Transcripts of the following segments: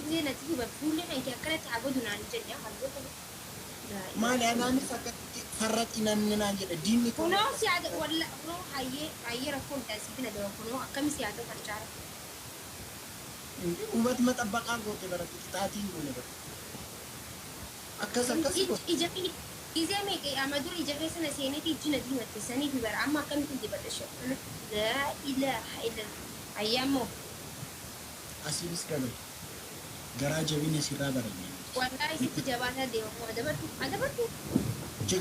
Gisee natti duba fuulli kan kee akkanatti haa badu naan jedhe halluu kun. Laa Maali ilaaha anaanis akkatti farraxi namni naan jedhe diinni koo Kunoo si haa ta'u walla kunoo hayyee hayyee rakkoo miti asiifin adaba kunoo akkami si haa ta'u kana caala. Hubat maxabbaqaa goote barate qixaatii hin goone bara. Akkas akkas Ij goote. ija kiyya gizee meeqa amma dura ija keessa na seeneeti ijji na diimatte saniifi bara amma akkamitti dibadha shaqana laa ilaaha illallah hayyee ammoo. Asiinis dabali. Garaa jabina sirraa baranne nuti. Wallaahi sitti jabaataa deema moo adabadhu adabadhu.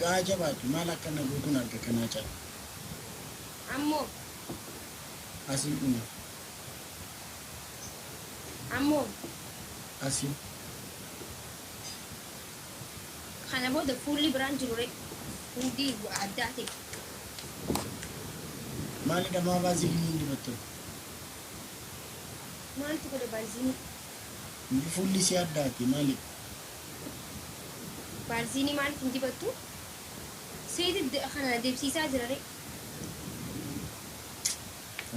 Haa jabaatu maal akka na gootuun arga kanaa caala. Ammoo. Asiin dhuma. Ammoo. Asiin. Kana booda fuulli biraan jiru ree hundi addaa ta'e. Maalidha maa vaazilinii hin dibattu? Maaltu godha baarziinii? Fuulli si addaate maalidha? Baarziinii maaliif hin dibattu? Seeti kana deebisiisaa jira ree.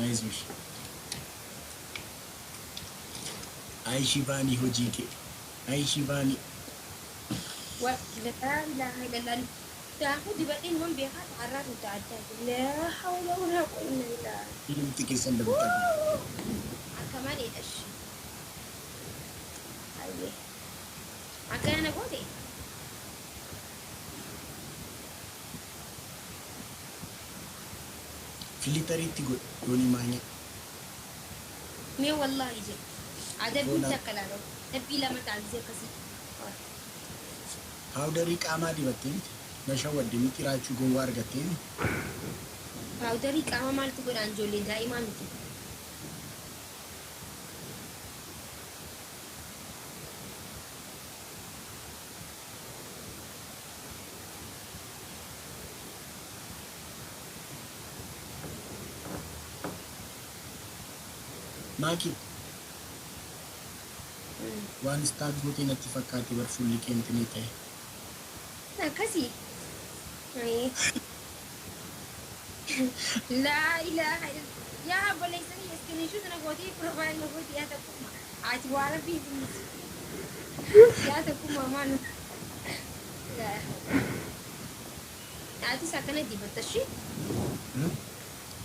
አይዞሽ አይ ሺቫኒ hojii kee አይ ሺቫኒ Laa ilaaha illallah. Daakuu dibadheen man beekaa har'aa tuuta addaati. Laa hawla walaa quwwata illaa billah. Hundumti keessan dabalataa. Akka maleedha shi. Hayyee. Akkana na goote? Filitariitti godhi yoonii maanya. Mee wallaahi jedhe. Adabbiin Boona. takka laaloo. Adabbii lama taasisee akkasii. Paawudarii qaamaa dibattee miti. Na shawwadde miti raachuu gowwaa argattee miti. Paawudarii qaama maaltu godhaan ijoollee daa'imaa miti. Maaki waan istaat gootee natti fakkaate bar fuulli keentinii ta'e. Akkasii. Laa ilaaha illallah. Yaa obboleessanii iskiriinshuut na gootii piroofaayil na gootii yaa tokkummaa. Ati waa rabbii yaa tokkummaa maal. Atis akkana dibatta shi.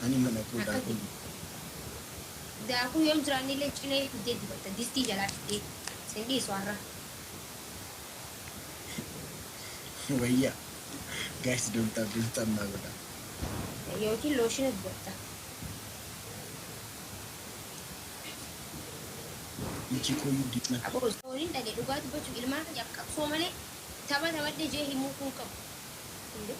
Ani mana koo daakuu. Daakuu yoom jiraanne illee cilee fiddee dibatta distii jalaa fiddee sin dhiisu har'a. Wayyaa. Guys don't tap don't tap naa godha. Yookiin looshina dibatta. Iji koo diimata. Aboo waliin dhage dhugaa dubbachuuf ilmaan kan qabsoo malee tapha taphadhe jee himuu kun qabu.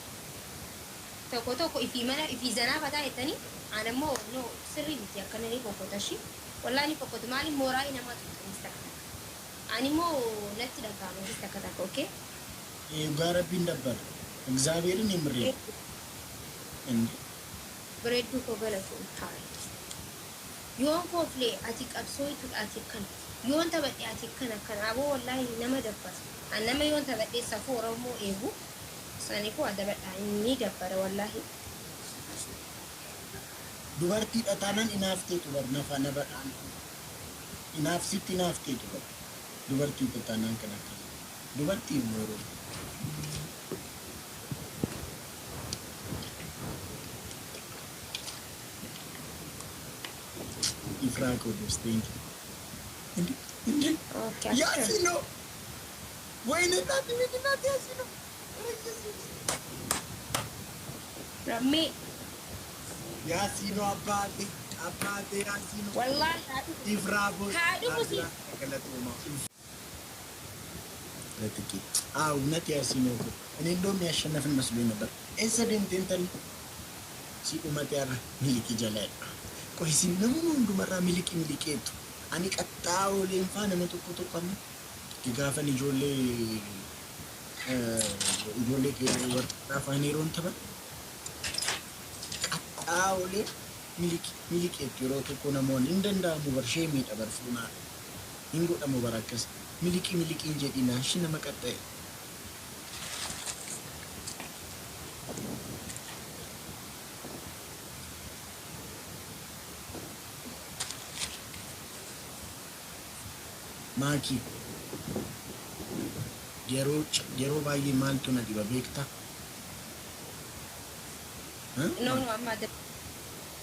Tokko tokko ifii mana ifii zanaa fataa jettanii aan ammoo no sirrii miti akkana ni fokkota shi. Wallaahi ni fokkota maaliif mooraa namaa tuqxanis takka takka. Ani immoo natti dhaga'ama takka takka okay. Dhugaa rabbiin dabbara. እግዚአብሔርን የምሬ እንዴ Bareedduu koo galatuun taa'e. Yoon kooflee ati qabsooytuudha ati akkana. Yoon taphadhe ati akkana akkana. Aboo wallaahi nama dabbara. An nama yoon taphadhe safuu Oromoo eegu saniifuu adabadha ni dabbara wallaahi. Dubartiidha taanaan inaafteetu bar nafa nafa inaafsitti inaafteetu bar dubartiidha taanaan kan akkas dubartii yeroo Ifraa koo thank you. እንዴ እንዴ ያሲኖ ወይኔ እናቴ ወይኔ እናቴ ያሲኖ Rammee ያሲኖ አባቴ አባቴ ያሲኖ wallaahi Ifraa boos haa dhufu si galatoomaa ለጥቂት አዎ እውነት ያሲኖ እኮ እኔ እንደውም ያሸነፍን መስሎኝ ነበር። Eessa deemte intalli si dhumate har'a miliqii jala ቆይ isin namni hundumarraa miliqii miliqeetu ani qaxxaa ooleen faa nama tokko tokko amma gaafan ijoollee ijoollee warra afaan yeroon taphan qaxxaa oolee miliqii miliqeetu yeroo tokko namoonni hin danda'amu bar sheemiidha bar fuunaa hin godhamu bar akkas miliqii miliqiin jedhina shi nama qaxxa'e. Maakii, yeroo baay'ee maaltu na dhiba beektaa? No, no, amma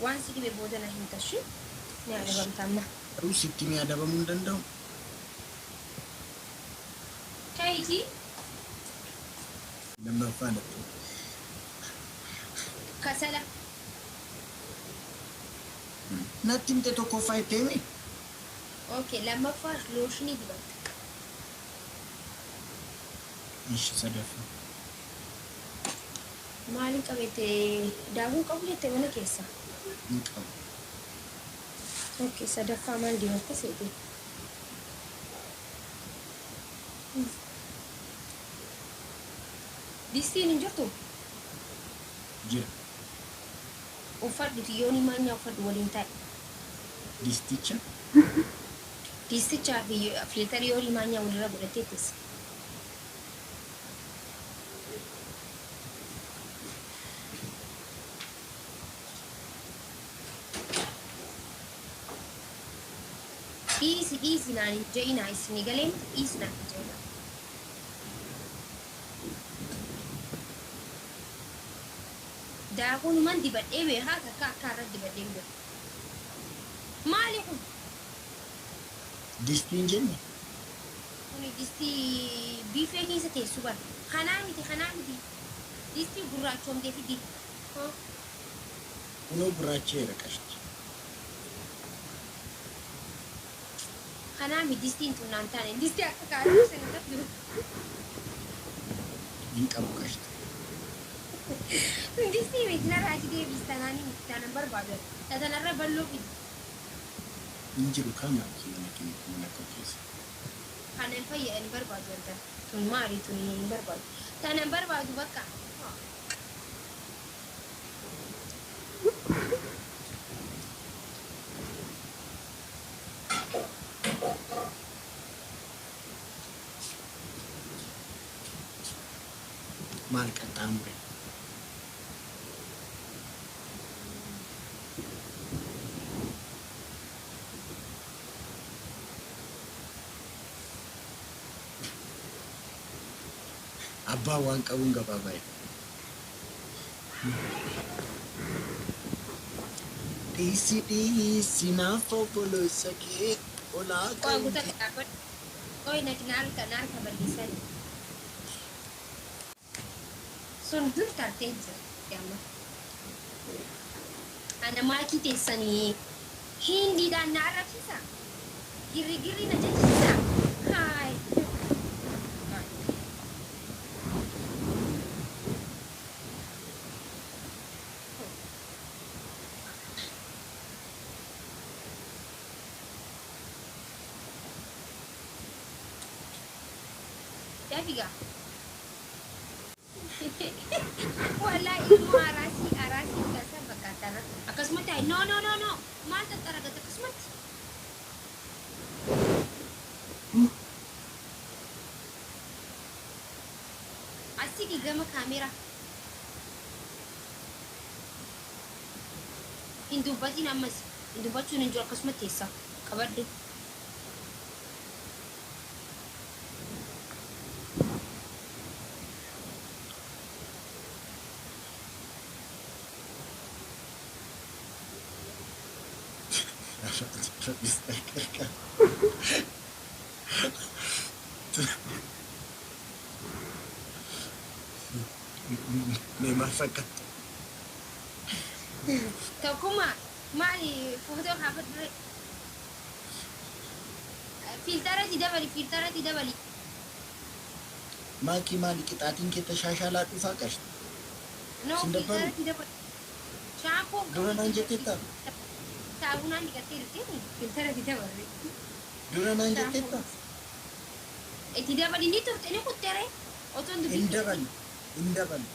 waan si dhibe booda na hin tashi. Ni adabamta amma. Garuu sitti mi adabamuu hin danda'u? Kayitii. Lammaffaa natti. Kasala. Natti himte, tokkoffaa itti himi. Okay, lammaffaa looshinii dibatta. Ishi, sadaffaa. Maaliin qabeette? Daakuu qabu jette mana keessa. Hin qabu. Okay, sadaffaa maal dibatta seete? Distiin hin jirtu? Jira. Uffadhu, xiyyoonii maal uffadhu, waliin taa'e. Disticha. Distichaa fi filtarii yoonii maanyaa walirra godhattee teessa. Dhiisi, dhiisi naan hin je'inaa, isinii galeen, dhiisi naan hin je'inaa. Daakuunuman dibadhee beekaa, takka akka irra dibadhee hin beeku. Maali kun? Distiin jenne. Kuni distii biifee keessa teessu bara. Kanaa miti, kanaa miti. Distii gurraachomtee fidi. Kunoo gurraacheera, qashti. Kanaa miti, distiin tun naan taane. Distii akka gaarii sana qabdu. Hin qabu, qashti. Distii miti, narraa achi deebis, tanaanii miti, tanan barbaadu. Tanarra bal'oo fidi. Hin jiru kama mana kee, mana koo keessa. Kana hin fayya, hin barbaadu wanta. Tun maali tun? Hin barbaadu. Tanan barbaadu bakka. Maal qaxxaamure? Abbaa waan qabuun gabaa ba'e. Dhiisi, dhiisi, naaf obboleessa kee olaa Qoy qabu. guutaa dhaabbadhu. Qoy, naalka naalka balleessan. Sun dur tartee jira amma. Ana maakii teessanii hindiidhaan na arrabsiisa. Girri girri na jechisiisa. Haay. Dafiga. Wallahi ilmoo araasii araasii tasaa fakkaata. Akkasumatti, no, no, no, no, maal taxaragata akkasumatti? Asii gama kaameeraa. Hin dubbatiin ammas. Hin dubbachuun hin jiru, akkasumatti teessa. Qabadhu. Mee maal fakkaata? Tokkuma maali, footoo kaafadhu. Filtaratti dabali, filtaratti dabali. Maakii, maali qixaatiin kee tashaashaalaa dhufaa, qashti? No, Sin dabbaru? filtaratti dabali. Shaampoo. Dura naan jetteetta? Saabunaan dhiqattee jirti, filtaratti dabali. Dura naan jetteetta? Itti dabali, ni turte, ni kuttere. Otoo hin Hin dubbiin. dabalu. Hin dabalu.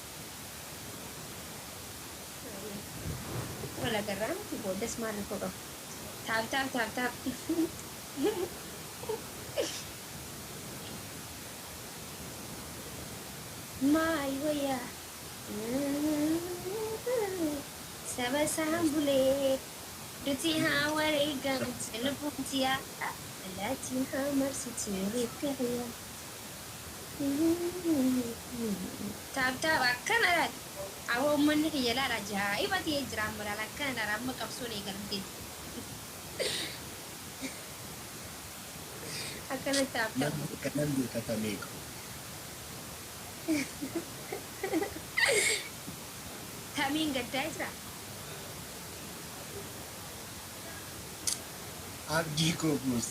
Wala garraa miti, booddas maal rakkoo qabu. Tap, tap, tap, tap. Maal wayyaa? Saba isaan bulee. Duti haa wareegamte lubbuun tiyaa. Allaattiin haa marsiti reeffi kiyyaa. Tap tap akkana laal. Awwa, uummanni kiyya laal, ajaa'iba ta'ee jira amma. Laal, akkana laal, amma qabsoon eegalamtee akkana tap tap. Nan beeka, nan beeka, tameeqa. Tamiin gaddaa jira. Abdii koo boos,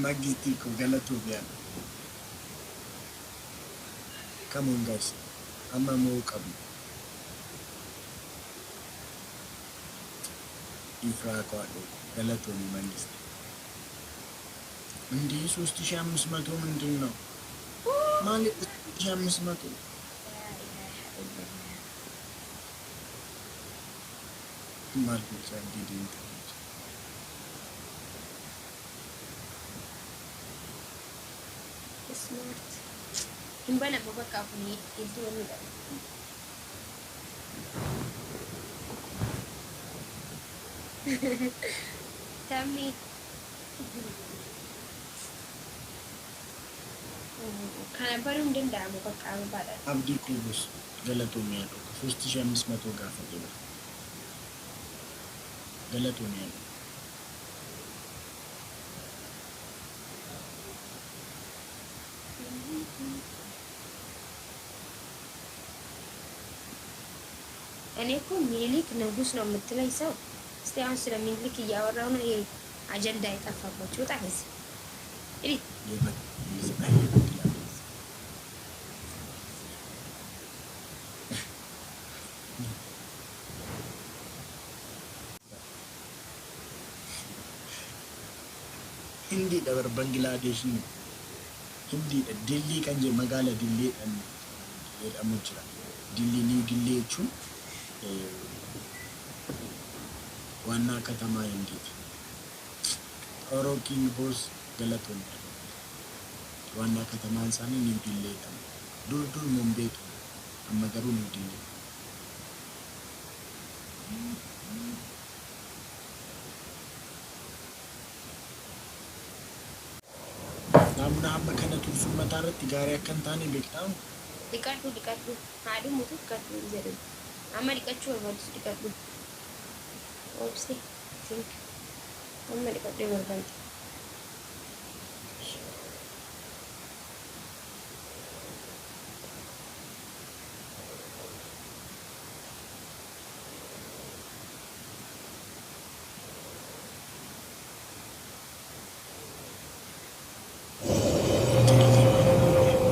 Mangistii koo galatuuf yaala. Come on guys, amma mo'uu qabna. Ifraa koo, haadhoo koo galatoomi Mangistii. እንዴ፣ 3500 ምንድን ነው ማለት? 3500። لا إله إلا الله. Maal gochaa deemta? Smart. Hin banamu, bakka kuni iddoo ni dha. Tammi. Kana baruun hin danda'amu, bakka ababaadha. Abdii koo boos, galatoomi haadhoo koo. 3500 gaafate bara. Galatoomi haadhoo. እኔ እኮ ሚኒሊክ ንጉስ ነው የምትለኝ ሰው፣ እስቲ አሁን ስለ ሚኒሊክ እያወራሁ ነው። ይሄ አጀንዳ የጠፋባችሁ ወጣ ከዚህ እሪ። ባንግላዴሽ። Hindiidha bar Bangilaadesh Hindiidha. Dillii kan jedhu magaala Dillee jedhamu jira. Dillii, New Dillii jechuun ዋና ከተማ Hindiiti. Oro King Boss, galatoon. ዋና ከተማን isaanii New Dillii jedhama. Dur dur Mumbee ture. Amma garuu New Dillii. Saamunaa hamma kana tursuun mataa irratti gaarii akka hin taane beektaa? Dhiqadhu, dhiqadhu, haadhumutu dhiqadhu hin jedhu. Amma dhiqachuu barbaachisu dhiqadhu. Obsi think amma dhiqadhee barbaade.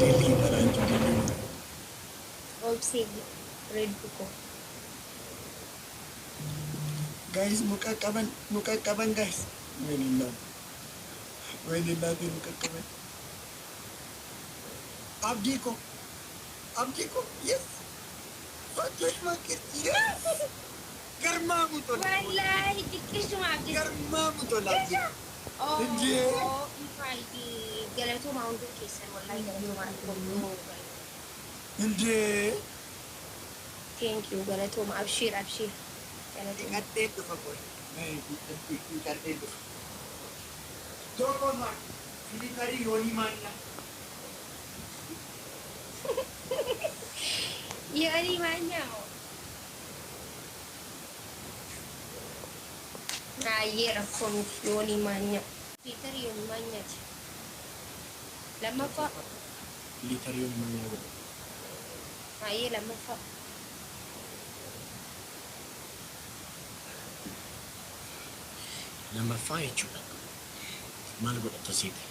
Dillii, Dillii baraanchu, Dillii. Obsi redduu koo. Guys, muka qaban, muka qaban guys. ወይኔ እናቴ፣ ወይኔ እናቴ፣ muka qaban. Abdii koo, Abdii koo, yes. Fattosh Makis, yes. Garmaamu tola. Wallaahi xiqqeessuma abdii. Garmaamu tola abdii. እንጂ። Galatooma hunduu keessan, wallaahi galatooma. እንዴ። Thank you, galatooma. Abshiir, abshiir, galatooma. Dhiqadhee dhufa qoy. Dhiqadhee dhufa. Tokko maal? Filitarii yoonii maallaa. Yoonii maanyaa baay'ee rakkoo miti. Yoonii maanyaa, Piiter yoonii maanyaati lammaffaa. Filitarii yoonii maallaa godhe. Baay'ee lammaffaa. Lammaffaa jechuudha. Maal godhata seete?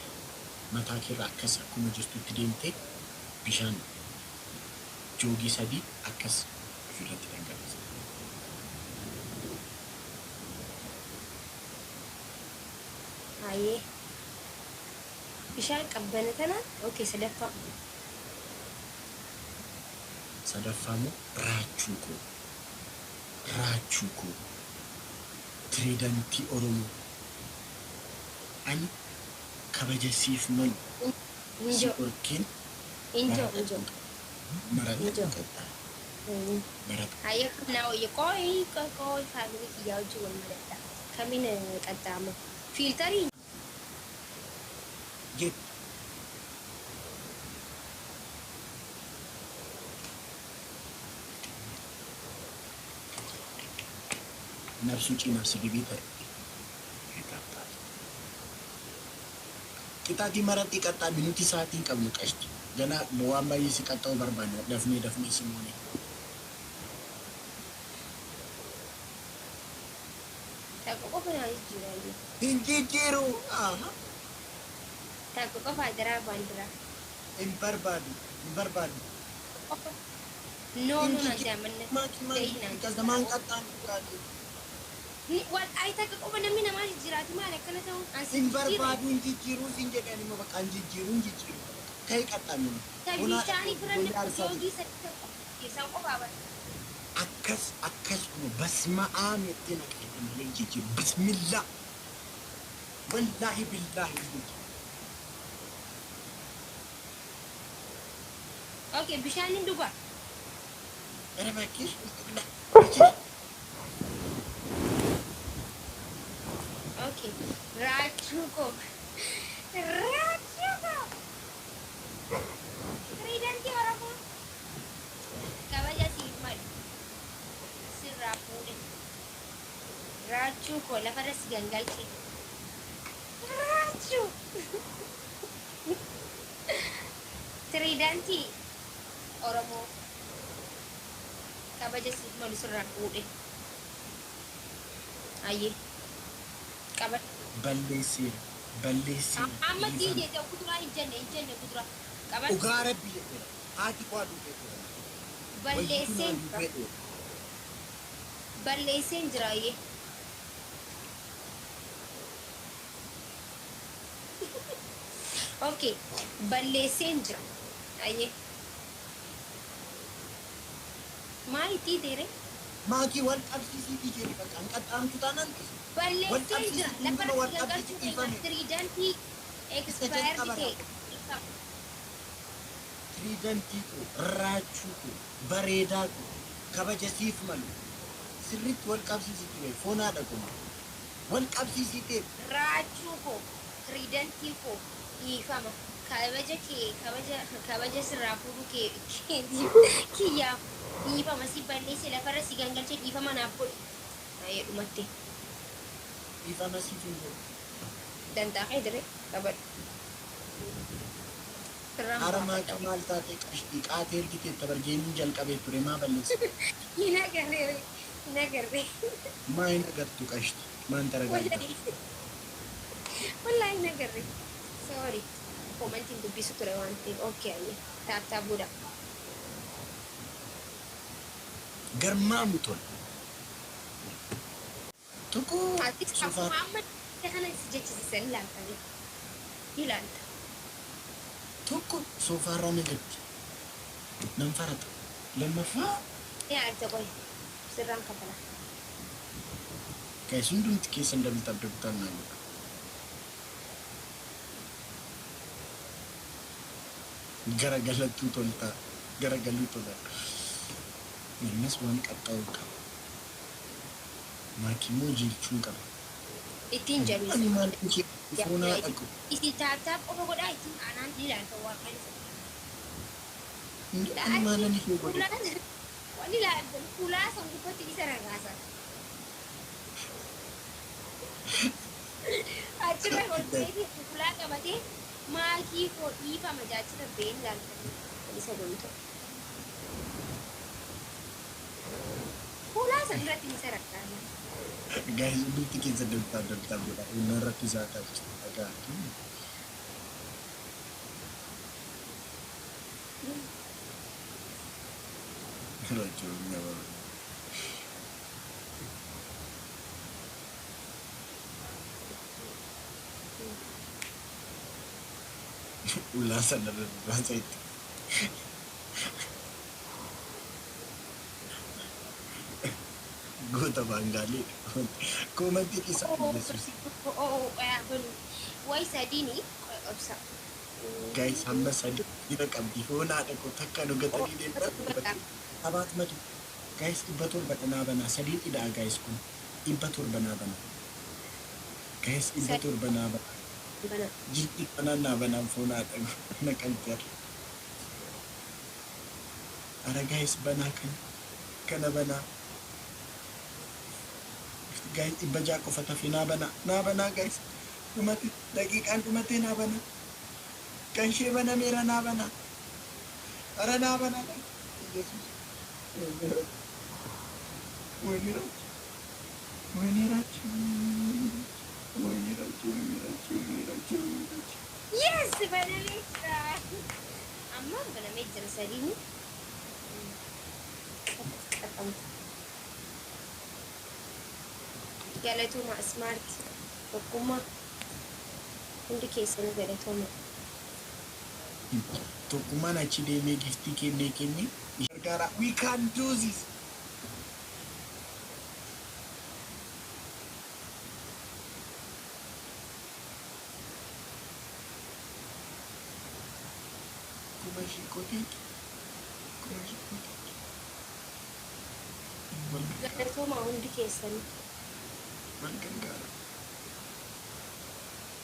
Mataa keerra akkas akkuma jirtutti deemtee bishaan joogii sadii akkas ofirratti dhangalaasa. Baay'ee bishaan qabbana tana. Okay, sadaffaa. Sadaffaa immoo raachuu koo, raachuu koo, pireezidaantii Oromoo, ani kabaja siif malu si Injoo. dhorkeen. Injoo, injoo. Maradha. Injoo. Qophaa maradha. Hayyee, naa wayya. Qoy, qoy, qoy, family kiyyaa wajjin wal maladha. Akkamiin qaxxaama? Filterii Jettu. ነፍስ ውጪ ነፍስ ግቢ ta'e. Qixaatii maratti qaxxaami, nuti sa'aatii hin qabnu qashti. Ganaa waan baay'ee si qaxxa'uu barbaanna, dafnee dafnee si moone. Takka qofa naa jijjiiraayyuu. Hin jijjiiru. Takka qofa jiraa baandiraa. Hin barbaadu. Hin barbaadu. Qofa. No, no, na jaamanna. Maaki maaki kazamaan qaxxaami dhugaatii. Wal ayi takka qofa namni namaa jijjiiraati, maal akkana ta'u? Ansi Hin jijjiire. barbaadu, hin jijjiiruu sin jedhan immoo bakka hin jijjiiruu, hin jijjiiru. Ka'ee qaxxaami. Bishaanii firanne joogii sadii isaan qofaa bara. Akkas akkas kun basma'aa jettee naqeete malee hin jijjiiru. Bismillaa. Wallaahi billaahi hin jijjiiru. Okay, bishaan hin dhugaa. ኧረ እባክሽ። Okay. Raachuu koo. Raachuu koo. Pireezidaantii Oromoo. Kabaja siif malu. Sirraa fuudhe. Raachuu koo lafarra si gangalche. Raachuu. Pireezidaantii Oromoo. Kabaja siif malu sirraa fuudhe. Ayyee. Qaba. Balleesseera. Balleesseera. Amma diidee ta'u kuduraa hin jenne, hin jenne kuduraa. Qaba. Dhugaa rabbi jedheera. Haati koo aduu jedheera. Balleesseen jira. Balleesseen jira ayyee. Okay. Balleesseen jira. Ayyee. Maal itti deere? Maakii wal qabsiisiitii jedhi, bakka hin qaxxaamtu taanaan dhiisi. Wal Balleesseen jira. qabsiisii Lafa wal irratti gangalchuu qabsiisii keenya dhiifame. tiriidantii expired ta'e. Tiriidantii koo, raachuu koo, bareedaa koo, kabaja siif malu. Sirriitti wal qabsiisiitii bee foon haadha koo. Wal qabsiisiitee. Raachuu koo, tiriidantii koo, dhiifama. Kabaja kee, kabaja kabaja sirraa fuudhuu kee kiyyaaf dhiifama, si balleesse, lafarra si gangalchee, dhiifama naaf godhi. Ayyee, dhumatte. Dhiifama siif hin godhu. Dantaa kee dire qabadhu. Sirraan Hara baafadha. maakii maal taatee qashtii qaatee ergitee tabargeeniin jalqabee ture maa balleesse? Hin agarree, hin agarree. Maa hin agartu qashti? Maan taragaaggaa? Wallaahi hin agarree. Sorry. Commentiin dubbisu ture waan ta'eef. Okay, ayyee. Tap tap godha. Garmaamu tola. Tokko Atis sofaa akkuma amma kana si jechisiisan ilaaltanii. Ilaalta. Tokko soofaarraa na gatti. Nan farata. Lammaffaa Ni arga, qoy. Sirraan kafala. Guys, hundumti keessan double tap, double tap naa godha. Garagalattuu toltaa. Garagaluu tola. Innis waan qaxxaa'u qaba. Maakimoo jechuun qaba. Ittiin Ani jabeessa. maal ishee foonaa dhaqu. Isin tap tap qofa godhaa, ittiin aanaan ni ilaalta waan kana. Ani maalan ishee godhe? Wanni ilaaltan kulaa san gubbatti isa ragaasan. Achirra ol beekee kulaa qabatee maakii koo dhiifama jaachirra been ilaaltan isa godhu ta'u. Kulaa san irratti isa ragaasan. Guys, hundumti keessa double tap, double tap godha. Inni rakkisaa taasisu dhagaa. Rakkoo nama. Ulaa sana irra itti. Goota baangaalee. Commentii isaa Yesuus. Way sadiini obsa. Guys, hamma sadi dhiira qabdi. Foon haadha koo takka nu gatanii deemaa. ሰባት መቶ guys, 700 naa banaa. Sadiin hidhaa guys, kun 700 naa banaa. Guys, 700 naa banaa. Banaa. Jilbi banaan naa banaan foon haadha naqamte. Ara guys, banaa kana. Kana banaa. Guys, 600 qofa tafe, naa banaa. Naa banaa guys. Dhumate, daqiiqaan dhumatee, naa banaa. Kan ishee banameera, naa banaa. Ara naa banaa. Yesuus. ወይኔ ራች፣ ወይኔ ራች፣ ወይኔ ራች፣ ወይኔ ራች፣ ወይኔ ራች፣ ወይኔ ራች። Yes, banamee jira. Ammaan banamee jira sadiini. Qaxxamtu. Galatooma Smart. Tokkummaa. Hundi keessanuu galatooma. Tokkummaan achi deemee giftii kennee kennee gargaara. We can do this. Kuma ishee qoteetu. Kuma ishee qoteetu. Wal gargaara. Galatooma hundi keessanuu. Wal gargaara.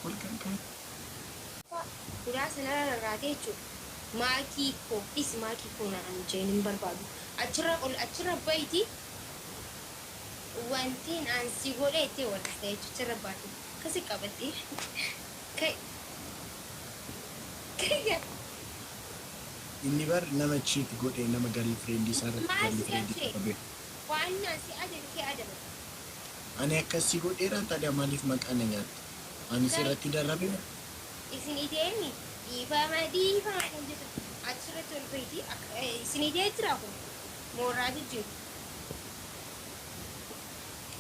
Wal gargaara. Ulaa sanarra rarraatee jechuudha. Maakii koo dhis, maakii koo naan jeen hin barbaadu. Achirra ol achirra bayti wantiin aan si godhe itti wal'aasta jechuudha. Achirra baate akkasi qabattee kai kai. Inni bar nama cheat godhee nama girlfriend isaa irratti Maal si girlfriend galchee? qabee. Waan naan si ajaju kee adaba. Ani akkasii godheera, tadaa maaliif maqaa na nyaatta? Ani sirratti darrabe. Isin ideemi dhiifama dhiifama kan jettu achirratti ol bayti isin idee jira, kun mooraa jijjiiru.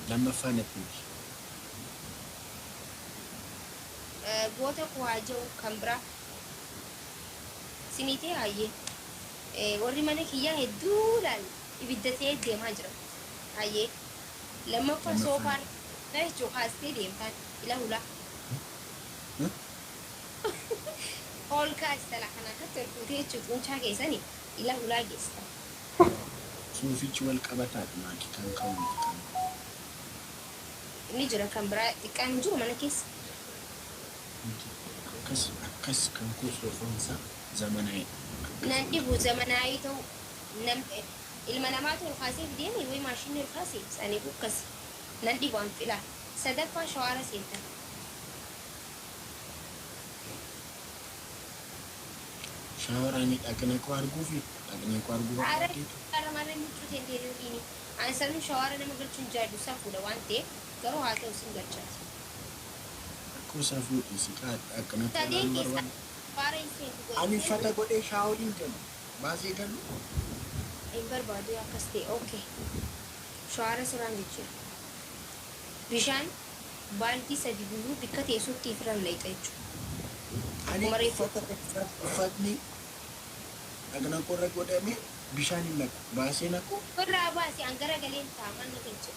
Lammaffaa natti miti. Goota koo haa jiru kan biraa isin idee hayyee warri mana kiyyaa hedduu laal ibidda ta'ee deemaa jira hayyee lammaffaa. Lammaffaa. Soofaan jechuun kaastee deemtaan ila hulaa ol kaasta la kana akkatti ol fuutee jechuun xuncaa keessanii ila hulaa geessa. Suufichi wal qabataadha, maaki kan ka'u miti kan. Inni jira kan biraa xiqqaan hin jiru mana keessa. Akkas akkas kan koo soofaansaa zamanaa'edha. Nan dhibu zamanaayii ta'u nam ilma namaatu ol kaasee fideemi wayi maashinni ol kaasee saniif akkas nan dhibu an filaa. Sadaffaa shawaara seentan. Shaawaraan dhaqna koo arguu fi dhaqna koo arguu Ara barbaaddeetu. Ara malee miccuu teentee ani sanuu shawaara nama galchuun jaallu safuudha waan ta'eef, garuu haa ta'u sin galchaati. Akkoo safuu dhiisi, dhaqna koo Sadeen ilaaluu keessaa barbaadde. shawaara hin seentu Ani godhe. uffata godhee shaaworiin galu. Baasee galu. Hin barbaadu akkas ta'e, okay. Shawaara sirraan jijjiira. Bishaan baaldii sadi guyyuu bikka teessutti ifirran layixa jechuudha. Ani Akkuma reefu. uffata uffatni dhaqna koorra godhamee bishaan hin naqu. Baasee naqu. Irraa baasee an gara galeen taa'aman na galche.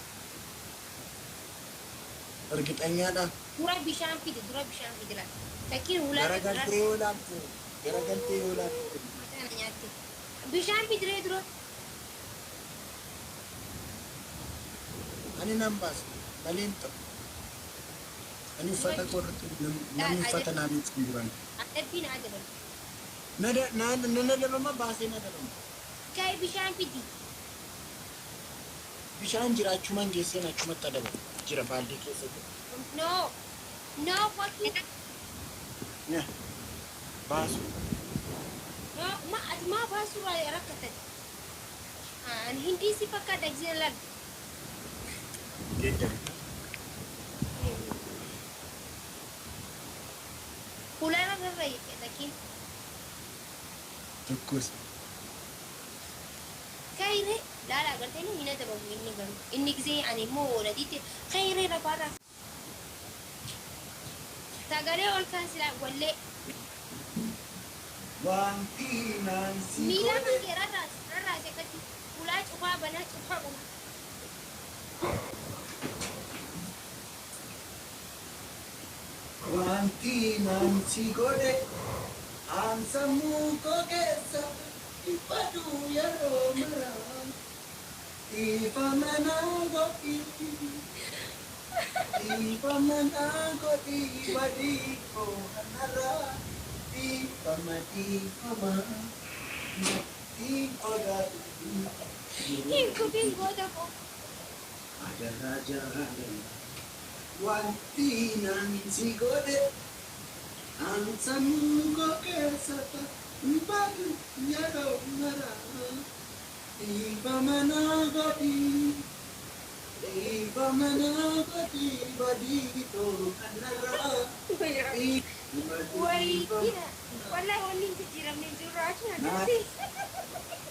Ergixanyaadha. Dura bishaan fide, dura bishaan fide laata. Fakkiin hulaa Garagaltee yoo laalte, garagaltee yoo laalte. Mataa na nyaatte. Bishaan fidiree dura. Ani nan baasa malee hin ta'u. Ani uffata koorratti namni uffata naa miiccu hin jiran. Adabbiin adaban. Na dabama, baasee na dabama. Ka'e bishaan fidi. Bishaan jira, achumaan geesseen achumatti adabama. Jira, baaldii keessa jira. No. No fucking. Baasu. No, ma ati maa baasuurraa rakkatan. Ani hindii si fakkaata giseen laal. Geeddari. Hulaarra rarra'e fakkiin. Tokkos. Kayree laala agartee hin adabamu inni garuu. Inni gisee ani immoo nadiitti kayree lafaarraa. Sagalee ol kaasilaa wallee. Wanti naan si Miila godhe. kan kee rarraase rarraase akkatti hulaa cufaa banaa cufaa banaa. Wanti naan si godhe aan sammuu koo keessa dhiphatu yeroo maraa. Ifa manaa godhi. Dhiifama naa godhi badii koo kanarraa. Dhiifama dhiifama natti fagaatu. Hin kufin goota koo. Adaraa jaalala wanti naan si godhe an sammuu koo keessa hin badu yeroo mara. Dhiifama naa godhi dhiifama naa godhi badii koo kanarraa. Dhiifama dhiifama Wayiina. Wallahi wanni hin jijjiiramne hin jiru raachuun naa akkana ta'e.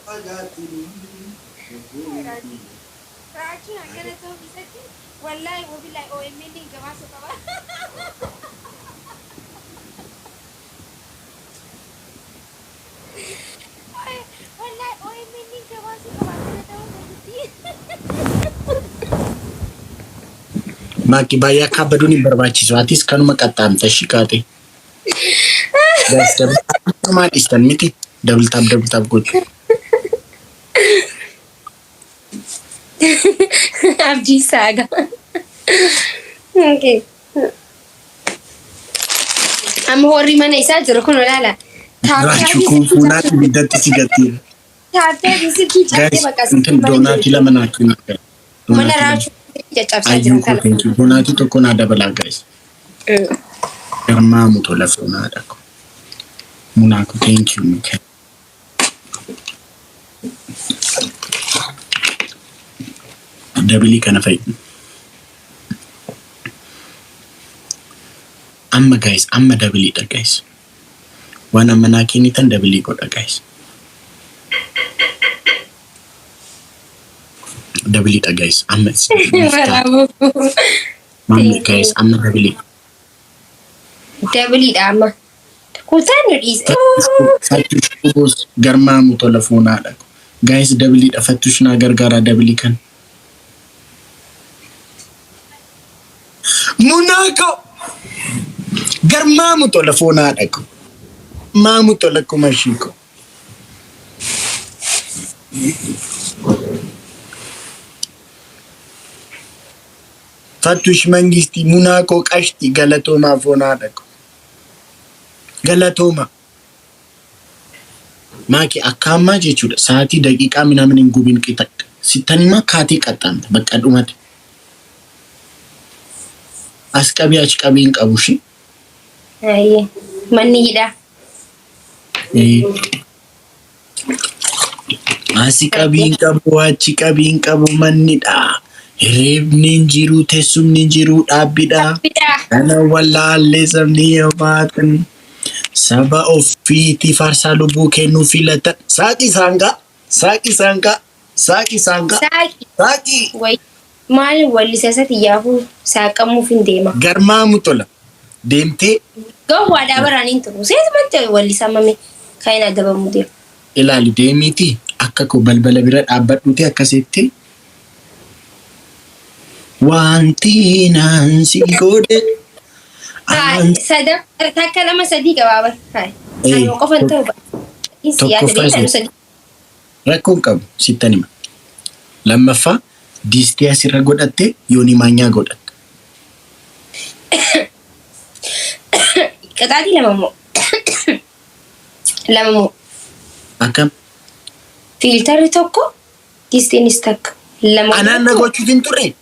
fagaatu. Raachuun akkana ta'uu isatti wallahi wabillahi OMN gabaasuu qaba. Wallahi OMN gabaasuu qaba akkana ta'uu isatti. Maaki baay'ee akka abbaduun hin barbaachisu. Atis kanuma qaxxaamta ishii kaate. Guys, double tap maal dhiistan miti? Double tap double tap gochuu. Abdii saaga. Okay. Amma warri mana isaa jiru kun olaala. Raachuu kun fuunaan ibiddatti si gatteera. Taattee silkii cabsee Guys, bakka intin doonaatii lama naa kennu. mana Doonaatii lama. raachuu caccabsaa Ayyuu jiran koo kana. thank you. Doonaatii tokko naa dabalaa guys. Garmaamu tola fuunaadha ko. Munaa ko thank you Mikael. Dabilii kana fa'i. Amma guys, amma dabiliidha guys. Waan amma naa kennitan dabilii godha guys. Dabiliidha guys. Amma Waraaboo. Mamma guys, amma dabilii. Dabiliidha amma. Kutaan nu dhiise. Fattush goos garmaamu tola fuunaadha. Guys, dabiliidha fattush naa gargaara dabilii kan. Munaako garmaamu tola fuunaadha. Maamu tola kumashiiko. Fattush mangisti munaakoo qashti galatoomaa foonaadha. Galatooma. Maaki akka ammaa jechuudha. Sa'aatii daqiiqaa minaamin hin gubin qixa. Sittanimaa kaatee qaxxaamta bakka dhumate. As qabii achi qabii hin qabu shi. Ayyee. Manni hidhaa. Asi qabii hin qabu achi qabii hin qabu mannidha. Hirribni hin jiru teessumni hin jiru dhaabbidha. Hidhaa. Kana wallaallee sabni yoo baatan saba ofiitii faarsaa lubbuu kennuu filatan. Saaqi saanqaa saaqi saanqaa saaqi saanqaa Saaqi. saaqi. Wayi. Maal wallisa isatti yaafuu saaqamuuf hin deema. Garmaamu tola deemtee Gowwaadhaa baraan hin turu. Seetumatti wallisa mame kan hin adabamu deema. Ilaali deemiitii akka koo balbala bira dhaabbadhuuti akkasitti wanti naan si godhe Hai, sada takka lama sadii qabaa bar. Hai. Anuma qofan ta'u ba. Si yaada Tokkoffaa beektaa nu isa sadii. Rakkoon qabu sittan hima. Lammaffaa diistii asirra godhatte yoonii maanyaa godhatta. Qixaatii lama moo? Lama moo? Akkam? Fiiltarri tokko diistiinis takka. Lama Anaan na gochuuf hin turre.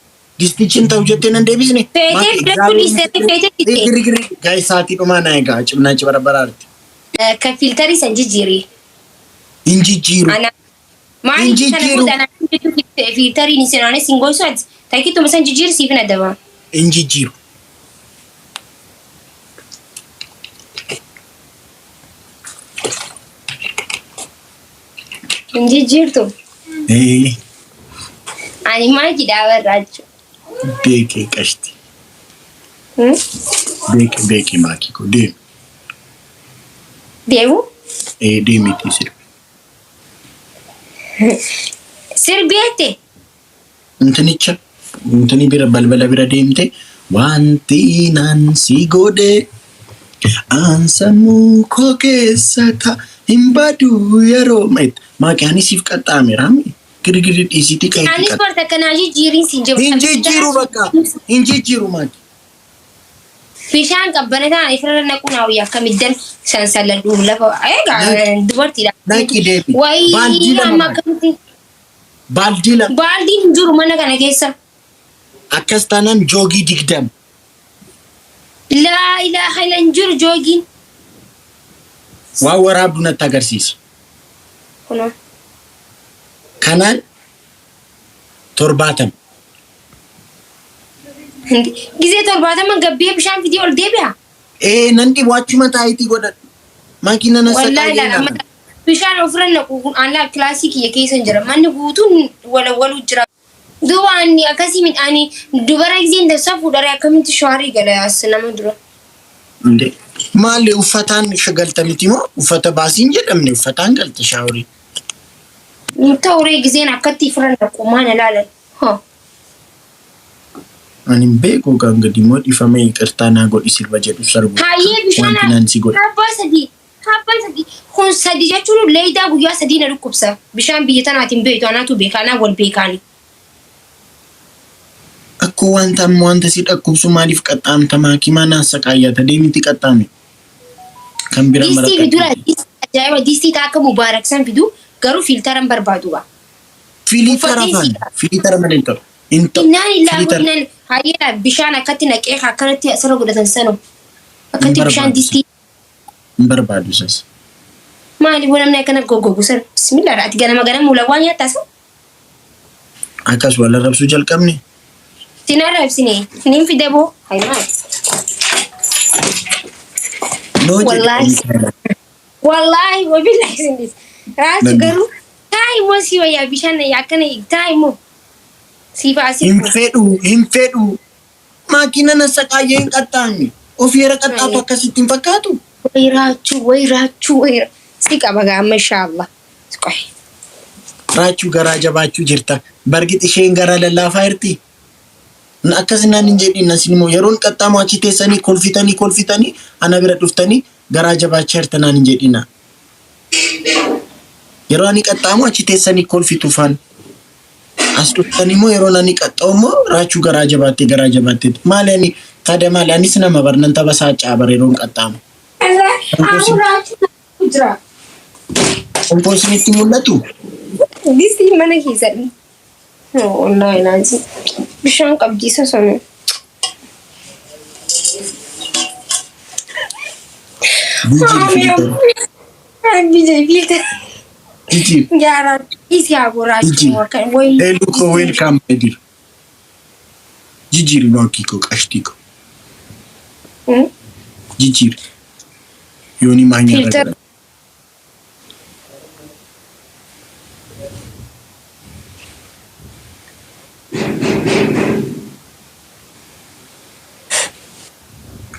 Distichi hin ta'u jettee nan deebisne. Feetee filachuu dhiistee feetee dhiistee. Guys, sa'aatii dhumaa na egaa cimnaa cibarbaraarti. Kan fiiltarii san jijjiiri. Hin jijjiiru. Ana maali Hin kana jijjiiru. booda anaan fiiltariin isin aanes hin goysu ati takkituma san jijjiiri siif hin adaba. Hin jijjiiru. Hin jijjiirtu. Ee, Ani maal jedhaa barraa jechuudha. Beekee qashti. Beekee beekee maakii koo deemi. Deemu? Ee, deemiitii sirbi. Sirbeette. Intinicha intini bira balbala bira deemte wanti naan si godhe aan sammuu koo keessa ta hin badu yeroo maaqi ani siif qaxxaameera. Girgirii dhiisiitii ka'iitii Anis qaxxaami. bar takka naa jijjiiriin siin jedhu. Hin jijjiiru bakka. Hin jijjiiru maaki. Bishaan qabbanataan ifirra naquu naa wayya akkamittan sansalladhu lafa egaa Naqi dubartiidha. naqi deebi. Wayii Baaldii lama amma maaki. akkamitti Baaldii lama. baaldiin hin jiru mana kana keessa. Akkas taanaan joogii 20. Laa ilaaha illa hin jiru joogiin. Waan waraabdu natti agarsiisi. Kunoo. Kanaan 70. Gizee 70 gabbee bishaan fidee ol deebi'a. Ee nan dhibu achuma taayitii godhadhu. Makiina na Wallaahi saqaayee laala amma naan. bishaan ofirra naqu kun aan laal kilaasii kiyya keessa hin jira. Manni guutuun walawwaluu jira. Duuba ani akkasii midhaanii dubara gizeen dabsa fuudharee akkamitti shaarii gala as nama dura. Inde maali uffataan galta miti moo uffata baasii hin jedhamne uffataan galta shaaworii. Hin ta'uree gizeen akkatti ofirra naqu maal ilaalan. Haa. Ani hin beeku kan gadi immoo dhifama ይቅርታ naa godhi sirba jedhu sarbu Hayyee bishaan wanti naan si godhe. abbaa sadii abbaa sadii kun sadi jechuun leeydaa guyyaa sadii na dhukkubsa. Bishaan biyya tanaatiin beektu anaatu beeka anaa wal beekaani. Akkoo wanta amma wanta si dhakkubsu maaliif qaxxaamta maakimaa naan saqaayyata deemiti qaxxaami. Kan bira Distii fidu mara distii ajaa'iba distii ta'a akka mubaarak san fidu garuu fiiltara hin barbaadu ba. Fiilitara Uffatee afaan siidha. fiilitara malee hin ta'u. Hin ta'u. Innaan illaa Fiilitara godhinan hayyee bishaan akkatti naqee akkanatti asirra godhatan sanu hin akkatti bishaan barbaadu. distii Hin barbaadu isas. maali boo namni akkana goggogu san bismillah ati ganama ganama mulawwaa nyaattaa san Akkas wal arrabsuu jalqabne. sin arrabsine nin fide boo hay maali Noo jedhe wallaahi wallaahi wabillahi sin dhis raachu Nan garuu taa immoo si wayyaa bishaan akkana taa immoo siif asii hin fedhu hin fedhu maakina na saqaayyee hin qaxxaamne ofii era qaxxaatu akkasitti hin fakkaatu. Way raachuu way raachuu way si qaba gaa amma inshaallah qoy. Raachuu garaa jabaachuu jirta. Bargit isheen garaa lallaafaa jirti. Akkas naan hin jedhin asin immoo yeroon qaxxaamu achi teessanii kolfitanii kolfitanii ana bira dhuftanii garaa jabaachaa jirta naan hin jedhina. Yeroo ani qaxxaamu achi teessanii kolfitu faan. As dhuftanii immoo yeroo ani qaxxa'u immoo raachuu garaa jabaattee garaa jabaattee. Maali ani taada maali anis nama bar nan tapha saacaa bar yeroon qaxxaamu. Abu raachuu jira. Konkoon isinitti mul'atu? Distii mana keessatti. Wallaahi laazi. Bishaan qabdiisa sana. Jijjiiri filtara. Biyya filtara. Jijjiiri. Jaaraan isi haa goraachuu Jijjiiri. akka wayi. Hello ko welcome my dear. Jijjiiri maakii ko qashtii ko. Jijjiiri. Yoonii maanyaa irra Filtara. godha.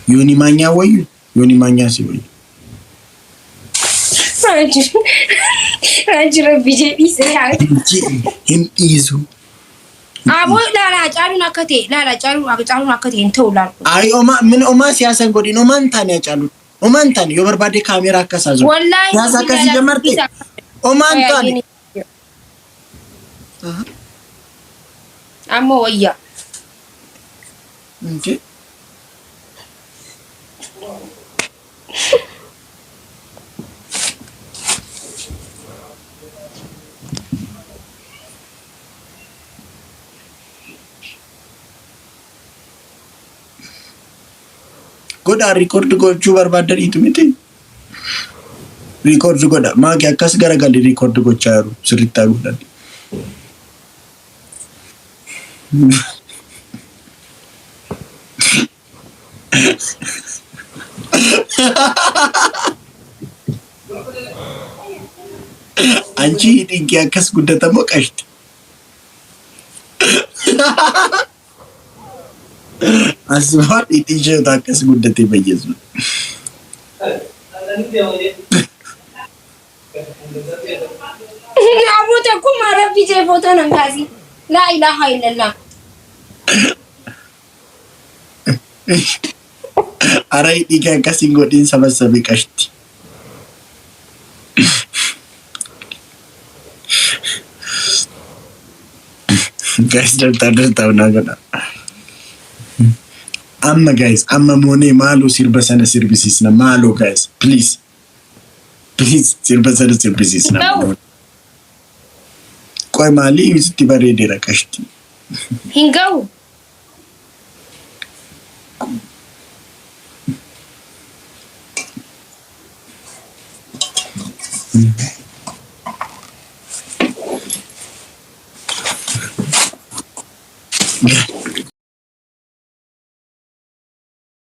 Yoonii maanyaa wayyu yoonii maanyaa si wayyu. Raajii rabbi jedhii see haa. Hin dhiisu. Aboo laala caaluun akka ta'e laala caaluun caaluun akka ta'e hin ta'u laalu. Ayi oma min omaa siyaasa hin godhin omaa hin taane Hacaaluun. Omaa hin taane yoo barbaade kaameeraa akkas haa jiru. Wallaahi Siyaasa akkasii jamarte omaa hin taane. Amma wayya. Inje. Godhaa record gochuu barbaadaniitu miti. Record godha. Maaki akkas garagalli record gochaa jiru sirriitti haa godhan. Anchi hidhiin kee akkas guddatamoo qashti. Asuma hidhii isheetu akkas guddatee bayyeessu. Aboo tokkummaa rabbi jee footoo nan kaasi. Laa ilaaha illallah. Ara hidhii kee akkas hin godhin sabassabi qashti. Guys, double tap double tap naa godha. Amma guys, amma moonee maaloo sirba sana sirbisiisna maaloo guys, please. Please sirba sana sirbisiisna. Hin ga'u. Qoy maalii sitti bareedeera qashti. Hin ga'u.